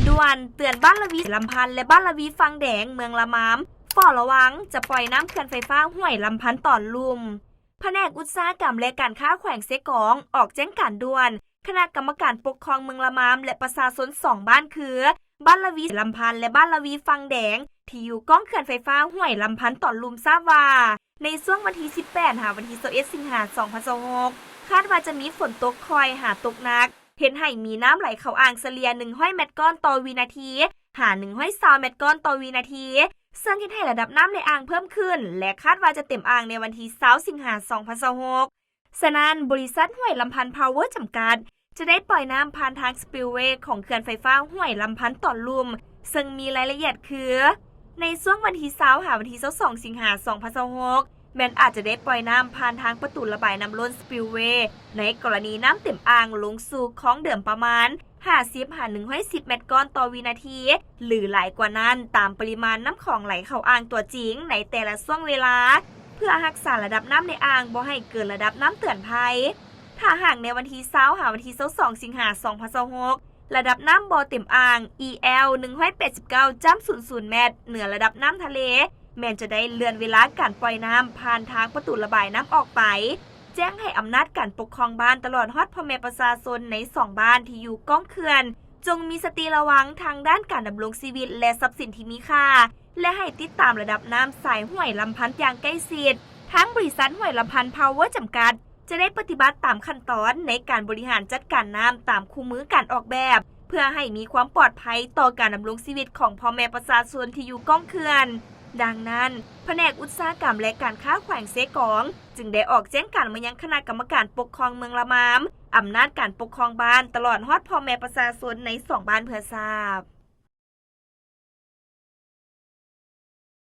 ດ່ວນ! ເຕືອນບ້ານລະວີ ລຳພັນ ແລະ ບ້ານລະວີຝັ່ງແດງ ເມືອງລະມາມ ເຝົ້າລະວັງ ຈະປ່ອຍນ້ຳເຂື່ອນໄຟຟ້າຫ້ວຍລຳພັນຕອນລຸ່ມ. ພະແນກອຸດສາຫະກຳ ແລະ ການຄ້າແຂວງເຊກອງ ອອກແຈ້ງການດ່ວນ ຄະນະກຳມະການປົກຄອງເມືອງລະມາມ ແລະ ປະຊາຊົນສອງບ້ານຄື ບ້ານລະວີ ລຳພັນ ແລະ ບ້ານລະວີຝັ່ງແດງ ທີ່ຢູ່ກ້ອງເຂື່ອນໄຟຟ້າຫ້ວຍລຳພັນຕອນລຸ່ມ ຊາບວ່າ ໃນຊ່ວງວັນທີສິບແປດ ຫາວັນທີຊາວເອັດ ສິງຫາ ສອງພັນຊາວຫົກ ຄາດວ່າຈະມີຝົນຕົກຄ່ອຍຫາຕົກໜັກ ເຮັດໃຫ້ມີນ້ຳໄຫຼເຂົ້າອ່າງສະເລ່ຍໜຶ່ງຮ້ອຍແມັດກ້ອນຕໍ່ວິນາທີ ຫາໜຶ່ງຮ້ອຍຊາວແມັດກ້ອນຕໍ່ວິນາທີ ເຊິ່ງເຮັດໃຫ້ລະດັບນ້ຳໃນອ່າງເພີ່ມຂຶ້ນ ແລະ ຄາດວ່າຈະເຕັມອ່າງໃນວັນທີຊາວ ສິງຫາ ສອງພັນຊາວຫົກ. ສະນັ້ນ, ບໍລິສັດຫ້ວຍລຳພັນພາວເວີຈຳກັດ ຈະໄດ້ປ່ອຍນ້ຳຜ່ານທາງສະປິວເວຂອງເຂື່ອນໄຟຟ້າຫ້ວຍລຳພັນຕອນລຸ່ມ ເຊິ່ງມີລາຍລະອຽດຄື ໃນຊ່ວງວັນທີຊາວ ຫາວັນທີຊາວສອງ ສິງຫາ ສອງພັນຊາວຫົກ ແມ່ນອາດຈະໄດ້ປ່ອຍນ້ຳຜ່ານທາງປະຕູລະບາຍນ້ຳລົ້ນສະປິວເວ ໃນກໍລະນີນ້ຳເຕັມອ່າງລົງສູ່ຄອງເດີມປະມານຫ້າສິບ ຫາໜຶ່ງຮ້ອຍສິບແມັດກ້ອນຕໍ່ວິນາທີ ຫຼື ຫຼາຍກວ່ານັ້ນ ຕາມປະລິມານນ້ຳຂອງໄຫຼເຂົ້າອ່າງຕົວຈິງໃນແຕ່ລະຊ່ວງເວລາ ເພື່ອຮັກສາລະດັບນ້ຳໃນອ່າງບໍ່ໃຫ້ເກີນລະດັບນ້ຳເຕືອນໄພ. ຖ້າຫາກໃນວັນທີຊາວ ຫາວັນທີຊາວສອງ ສິງຫາ ສອງພັນຊາວຫົກ ລະດັບນ້ຳບໍ່ເຕັມອ່າງ ອີແອວ ໜຶ່ງຮ້ອຍແປດສິບເກົ້າຈຸດສູນສູນແມັດ ເໜືອລະດັບນ້ຳທະເລ ແມ່ນຈະໄດ້ເລື່ອນເວລາການປ່ອຍນ້ຳຜ່ານທາງປະຕູລະບາຍນ້ຳອອກໄປ. ແຈ້ງໃຫ້ອຳນາດການປົກຄອງບ້ານ ຕະຫຼອດຮອດພໍ່ແມ່ປະຊາຊົນໃນສອງບ້ານທີ່ຢູ່ກ້ອງເຂື່ອນ ຈົ່ງມີສະຕິລະວັງທາງດ້ານການດຳລົງຊີວິດ ແລະ ຊັບສິນທີ່ມີຄ່າ ແລະ ໃຫ້ຕິດຕາມລະດັບນ້ຳສາຍຫ້ວຍລຳພັນຢ່າງໃກ້ຊິດ. ທາງບໍລິສັດຫ້ວຍລຳພັນພາວເວີຈຳກັດ ຈະໄດ້ປະຕິບັດຕາມຂັ້ນຕອນໃນການບໍລິຫານຈັດການນ້ຳຕາມຄູ່ມືການອອກແບບ ເພື່ອໃຫ້ມີຄວາມປອດໄພຕໍ່ການດຳລົງຊີວິດຂອງພໍ່ແມ່ປະຊາຊົນທີ່ຢູ່ກ້ອງເຂື່ອນ. ດັ່ງນັ້ນ, ພະແນກອຸດສາຫະກຳ ແລະ ການຄ້າແຂວງເຊກອງ ຈຶ່ງໄດ້ອອກແຈ້ງການມາຍັງຄະນະກຳມະການປົກຄອງເມືອງລະມາມ, ອຳນາດການປົກຄອງບ້ານ ຕະຫຼອດຮອດພໍ່ແມ່ປະຊາຊົນໃນສອງບ້ານເພື່ອຊາບ.